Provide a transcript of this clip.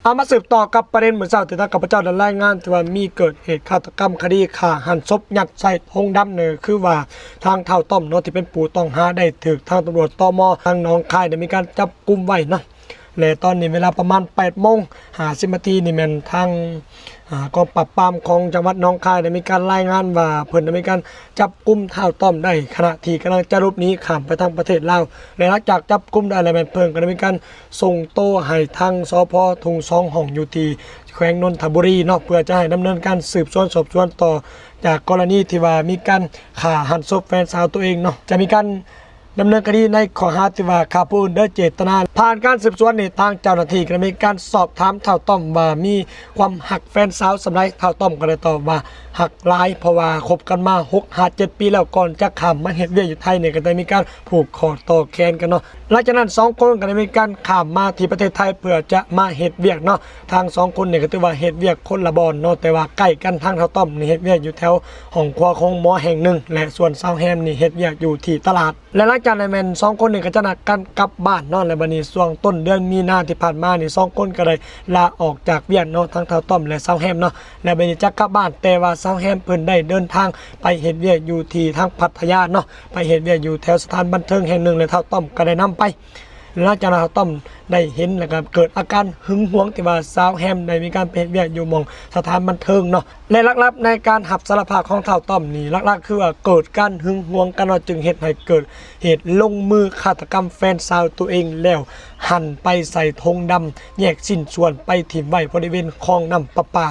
ເອົາມາສືບຕໍ່ກັບປະເດັນມື້ເຊົ້າທີ່ທາງຂ້າພະເຈົ້າໄດ້ລາຍງານ ທີ່ວ່າມີເກີດເຫດຄາດຕະກຳຄະດີຂ້າຫັນສົບຍັດໃສ່ຖົງດຳ ນັ້ນຄືວ່າທາງທ້າວຕ້ອມເນາະ ທີ່ເປັນຜູ້ຕ້ອງຫາໄດ້ຖືກທາງຕຳຫຼວດ ຕມ ທາງໜອງຄາຍໄດ້ມີການຈັບກຸມໄວ້ເນາະ. ແລະຕອນນີ້ເວລາປະມານແປດໂມງຫ້າສິບນາທີນີ້ ແມ່ນທາງ ອາ ກອງປາບປາມຂອງຈັງຫວັດໜອງຄາຍໄດ້ມີການລາຍງານວ່າ ເພິ່ນໄດ້ມີການຈັບກຸມທ້າວຕ້ອມໄດ້ ຂະນະທີ່ກຳລັງຈະຫຼົບໜີຂ້າມໄປທາງປະເທດລາວ ແລະຫຼັງຈາກຈັບກຸມໄດ້ແລ້ວ ແມ່ນເພິ່ນກໍໄດ້ມີການສົ່ງໂຕໃຫ້ທາງ ສພ ທົ່ງສອງຫ້ອງ ຢູ່ທີ່ແຂວງນົນທະບູລີເນາະ ເພື່ອຈະໃຫ້ດຳເນີນການສືບສວນສອບສວນຕໍ່ ຈາກກໍລະນີທີ່ວ່າມີການຂ້າຫັນສົບແຟນສາວຕົວເອງເນາະ ຈະມີການ ດຳເນີນຄະດີໃນຂໍ້ຫາທີ່ວ່າຂ້າຜູ້ອື່ນໂດຍເຈດຕະນາ. ຜ່ານການສືບສວນນີ້ ທາງເຈົ້າໜ້າທີ່ກໍໄດ້ມີການສອບຖາມທ້າວຕ້ອມວ່າມີຄວາມຮັກແຟນສາວສ່ຳໃດ, ທ້າວຕ້ອມກໍໄດ້ຕອບວ່າຮັກຫຼາຍ ເພາະວ່າຄົບກັນມາຫົກຫາເຈັດປີແລ້ວ, ກ່ອນຈະຂ້າມມາເຮັດວຽກຢູ່ໄທນີ້ກໍໄດ້ມີການຜູກຂໍ້ຕໍ່ແຂນກັນເນາະ. ຫຼັງຈາກນັ້ນສອງຄົນກໍໄດ້ມີການຂ້າມມາທີ່ປະເທດໄທເພື່ອຈະມາເຮັດວຽກເນາະ. ທັງສອງຄົນນີ້ກໍຖືວ່າເຮັດວຽກຄົນລະບ່ອນເນາະ ແຕ່ວ່າໃກ້ກັນ, ທາງທ້າວຕ້ອມນີ້ເຮັດວຽກຢູ່ແຖວຫ້ອງຄົວຂອງໝໍແຫ່ງໜຶ່ງ ແລະສ່ວນສາວແຮມນີ້ເຮັດວຽກຢູ່ທີ່ຕະຫຼາດ. ແລະຫຼັງຈາກນັ້ນແມ່ນສອງຄົນນີ້ກໍຈະນັດກັນກັບບ້ານເນາະ ແລະບັດນີ້ຊ່ວງຕົ້ນເດືອນມີນາທີ່ຜ່ານມານີ້ ສອງຄົນກໍໄດ້ລາອອກຈາກວຽກເນາະ ທັງທ້າວຕ້ອມ ແລະສາວແຮມເນາະ ແລະບັດນີ້ຈະກັບບ້ານ ແຕ່ວ່າສາວແຮມເພິ່ນໄດ້ເດີນທາງໄປເຮັດວຽກຢູ່ທີ່ທາງພັດທະຍາເນາະ ໄປເຮັດວຽກຢູ່ແຖວສະຖານບັນເທີງແຫ່ງໜຶ່ງ ແລະທ້າວຕ້ອມກໍໄດ້ນຳໄປ. ຫຼັງຈາກນັ້ນທ້າວຕ້ອມໄດ້ເຫັນ ແລ້ວກໍເກີດອາການຫຶງຫວງທີ່ວ່າສາວແຮມໄດ້ມີການໄປເຮັດວຽກຢູ່ໝ່ອງສະຖານບັນເທີງເນາະ ແລະຫຼັກໆໃນການຮັບສາລະພາບຂອງທ້າວຕ້ອມນີ້ ຫຼັກໆຄືວ່າເກີດການຫຶງຫວງກັນເນາະ ຈຶ່ງເຮັດໃຫ້ເກີດ ເຫດລົງມືຄາດຕະກຳແຟນສາວຕົວເອງ ແລ້ວຫັນໄປໃສ່ຖົງດຳແຍກຊິ້ນສ່ວນໄປຖິ້ມໄວ້ບໍລິເວນຄອງນ້ຳປະປາ